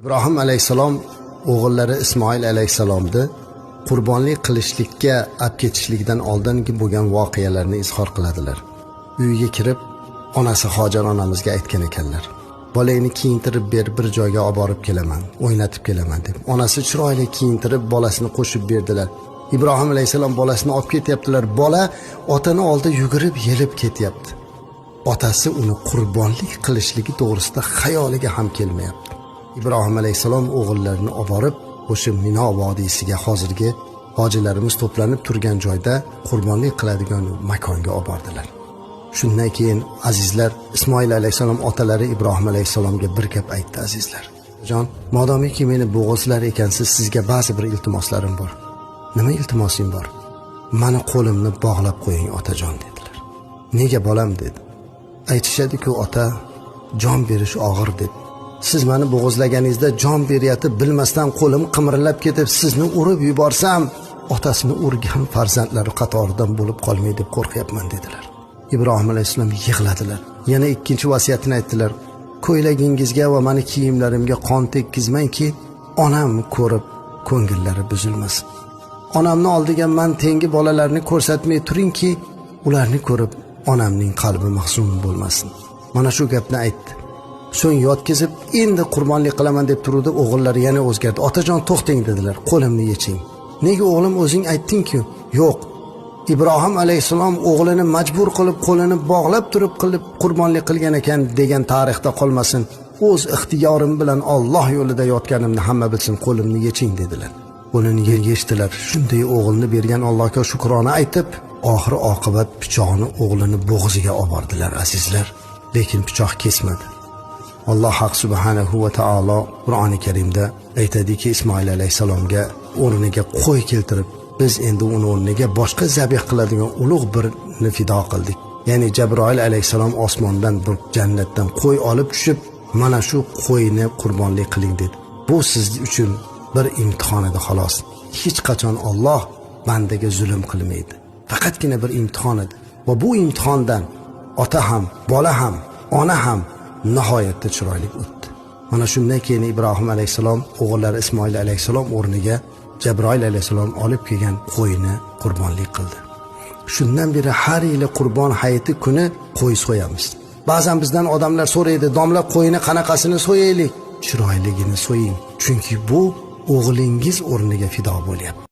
Ibrohim alayhissalom o'g'illari Ismoil alayhissalomni qurbonlik qilishlikka olib ketishlikdan oldingi bo'lgan voqealarni izhor qiladilar. Uyiga kirib, onasi Hojar onamizga aytgan ekanlar: "Bolangni kiyintirib ber, bir joyga olib borib kelaman, o'ynatib kelaman" deb. Onasi chiroyli kiyintirib bolasini qo'shib berdilar. Ibrohim alayhissalom bolasini olib ketyaptilar. Bola otani oldida yugurib yelib ketyapti. Otasi uni qurbonlik qilishligi to'g'risida xayoliga ham kelmayapti. Ibrohim alayhissalom o'g'illarini olib borib, o'sha Mino vodiysiga, hozirgi hojilarimiz to'planib turgan joyda qurbonlik qiladigan makonga olib bordilar. Shundan keyin, azizlar, Ismoil alayhissalom otalari Ibrohim alayhissalomga bir gap aytdi, azizlar. "Jon, modomiki meni bo'g'izlar ekansiz, sizga ba'zi bir iltimoslarim bor." "Nima iltimosing bor?" "Mani qo'limni bog'lab qo'ying, otajon", dedilar. "Nega, bolam?" dedi. "Aytishadi-ku, ota, jon berish og'ir deb. Siz meni bo'g'izlaganingizda jon beryatib bilmasdan qo'lim qimirlab ketib sizni urib yuborsam, otasini urgan farzandlari qatoridan bo'lib qolmay deb qo'rqyapman", dedilar. Ibrohim alayhissalom yig'ladilar. Yana ikkinchi vasiyatini aytdilar: "Ko'ylagingizga va mani kiyimlarimga qon tekkizmangki, onam ko'rib ko'ngillari buzilmasin. Onamni oldiga man tengi bolalarni ko'rsatmay turingki, ularni ko'rib onamning qalbi mahzun bo'lmasin." Mana shu gapni aytdi. So'ng yotkizib, endi qurbonlik qilaman deb turuvdi, o'g'illari yana o'zgardi. "Otajon, to'xtang", dedilar. "Qo'limni yeching." "Nega, o'g'lim, o'zing aytding-ku?" "Yo'q. Ibrohim alayhissalom o'g'lini majbur qilib, qo'lini bog'lab turib qilib qurbonlik qilgan ekan degan tarixda qolmasin. O'z ixtiyorim bilan Alloh yo'lida yotganimni hamma bilsin, qo'limni yeching", dedilar. Qo'lini yechdilar. Shunday o'g'ilni bergan Allohga shukrona aytib, oxir oqibat pichoqni o'g'lini bo'g'ziga olib bordilar, azizlar. Lekin pichoq kesmadi. Alloh haq subhanahu va taolo Qur'oni Karimda aytadiki, Ismoil alayhissalomga o'rniga qo'y keltirib, biz endi uni o'rniga boshqa zabih qiladigan ulug' birni fido qildik. Ya'ni Jabroil alayhissalom osmondan bir jannatdan qo'y olib tushib, "Mana shu qo'yni qurbonlik qiling", dedi. Bu siz uchun bir imtihon edi, xolos. Hech qachon Alloh bandaga zulm qilmaydi. Faqatgina bir imtihon edi. Va bu imtihondan ota ham, bola ham, ona ham nihoyatda chiroyli o'tdi. Mana shundan keyin Ibrohim alayhissalom o'g'illari Ismoil alayhissalom o'rniga Jabroil alayhissalom olib kelgan qo'yni qurbonlik qildi. Shundan beri har yili Qurbon hayiti kuni qo'y so'yamiz. Ba'zan bizdan odamlar so'raydi: "Domla, qo'yni qanaqasini so'yaylik?" Chiroyligini so'ying, chunki bu o'g'lingiz o'rniga fido bo'lyapti.